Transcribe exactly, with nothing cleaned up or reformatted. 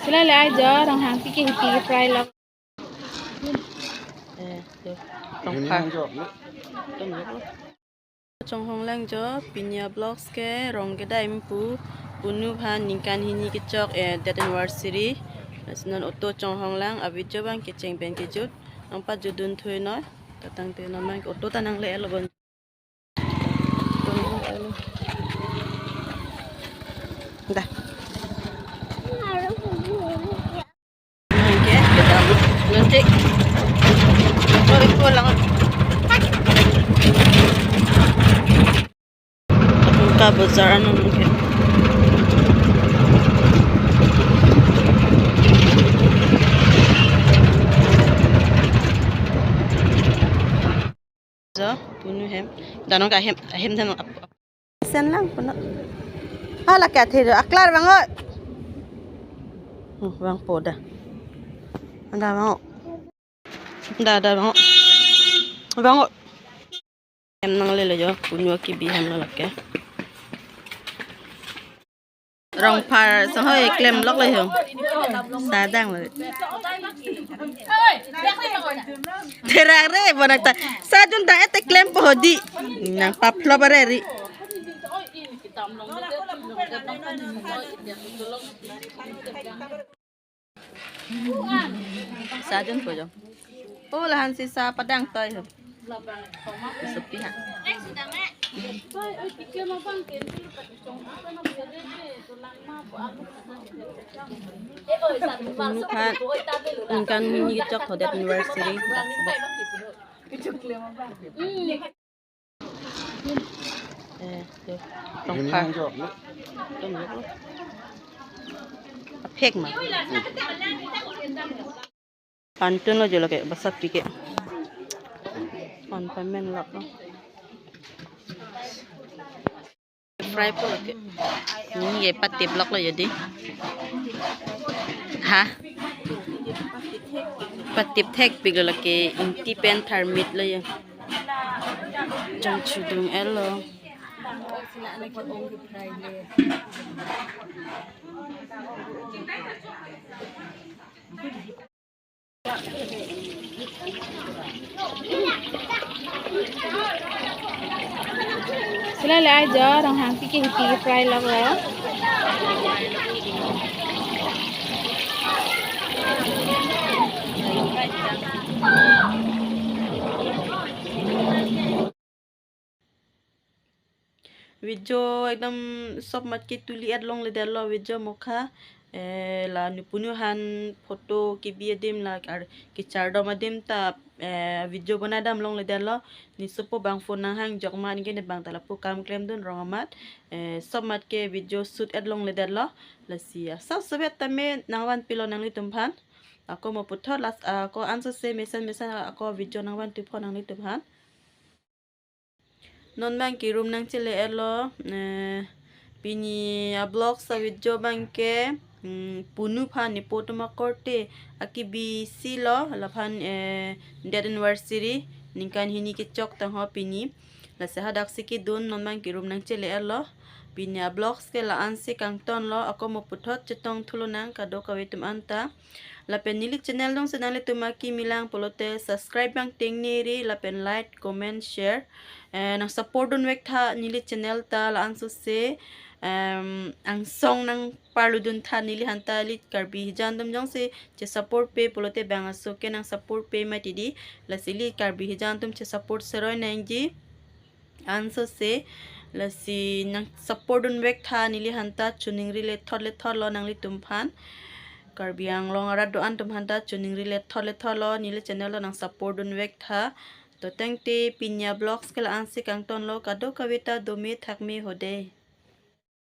Sila le ai jo, Ronghangpi ke hipi ke fry lo. Eh, jo. Rongphar. Chonghong lang jo, pini a-vlogs ke rong kedai pu, punu aphan ningkan hini kechok, eh, death anniversary. Lasi non auto chonghong lang, a-video abang kecheng pen kejut, nangpajutdun thu noi, tatang te non mang auto ta nangle lo bon. Dah. Oke, kita nanti. Lori pulang. Buka bazar anu mungkin. Jo, punu hem. Danong ka hem, hem dan ap, ap. Sen lang punu. Hala kya the jo, aklar bang o. Hmm, bang po da. Anda bang o. Da, da bang o. Bang o. Hem nangle lo jo, punu akibi hem lo lake. Rongphar songhoi klem lok le ho. Sadang lo. Therak re, bonak ta. Sajun ta ete klem po hodi. Nangpaplo bare ri. Sajun po jo. Oh, lahan sisa padang toi ho. Sepi ha. Punu aphan ningkan hini kechok ho death anniversary. Eh, jo. Rongphar. Aphek ma. Pantun lo jo lake, basa pi ke. On pamen lok lo. Fry po lake. Neli ke patip lok lo jadi. Ha? Patip thekpik lo lake, ingti pen tharmit lo ya. Jang chudung elo. Sila le ai jo, Ronghangpi ke hipi ke fry lok lo. Video ekdom sop mat ke tuli et longledet lo video mokha. Eh, la nipunu aphan photo kebi adim la ar kechardom adim ta, eh, video bonai dam longledet lo. Ne sopo bang phone nanghang jok ma anke ne bang ta lapu kam klemdun rong amat. Eh, sop mat ke video shoot et longledet lo. Lasi asap sopet tame nangvanpi lo nanglitum aphan. Ako mo puthot las, ako ansose mesen mesen ako video nangvanpi pho nanglitum aphan. Non bang ke room nangchele elo, eh, pini a-vlogs a-video bang ke, mm, punu aphan nepo atum akorte akibi si lo, laphan, eh, death anniversary, ningkan hini kechok tang ho pini. Lasi hadak si kedun non bang ke room nangchele elo. Pini a-vlogs ke la-an si kangton lo, ako mo puthot chetong thu lonang kadokave atum anta. Lapen neli channel dong se nanglitum akimi lang pulote subscribe bang tengneri lapen like, comment, share. Eh, nang support dunvek tha neli channel ta la-an sose, em, angsong nangparlu dun tha neli aphan ta, ili Karbi hijan atum jongsi che support pe pulote bang aso ke nang support pe mati di, lasi ili Karbi hijan atum che support seroi nangji. Ansose, lasi nang support dunvek tha neli aphan ta, choningri lethot lethot lo nanglitum aphan. Karbi Anglong arat do-an atum aphan ta choningri lethot lethot lo, neli channel lo nang support dunvek tha. To tangte pini a-vlogs ke la-an si kangton lo, kadokave ta dome thakme hode.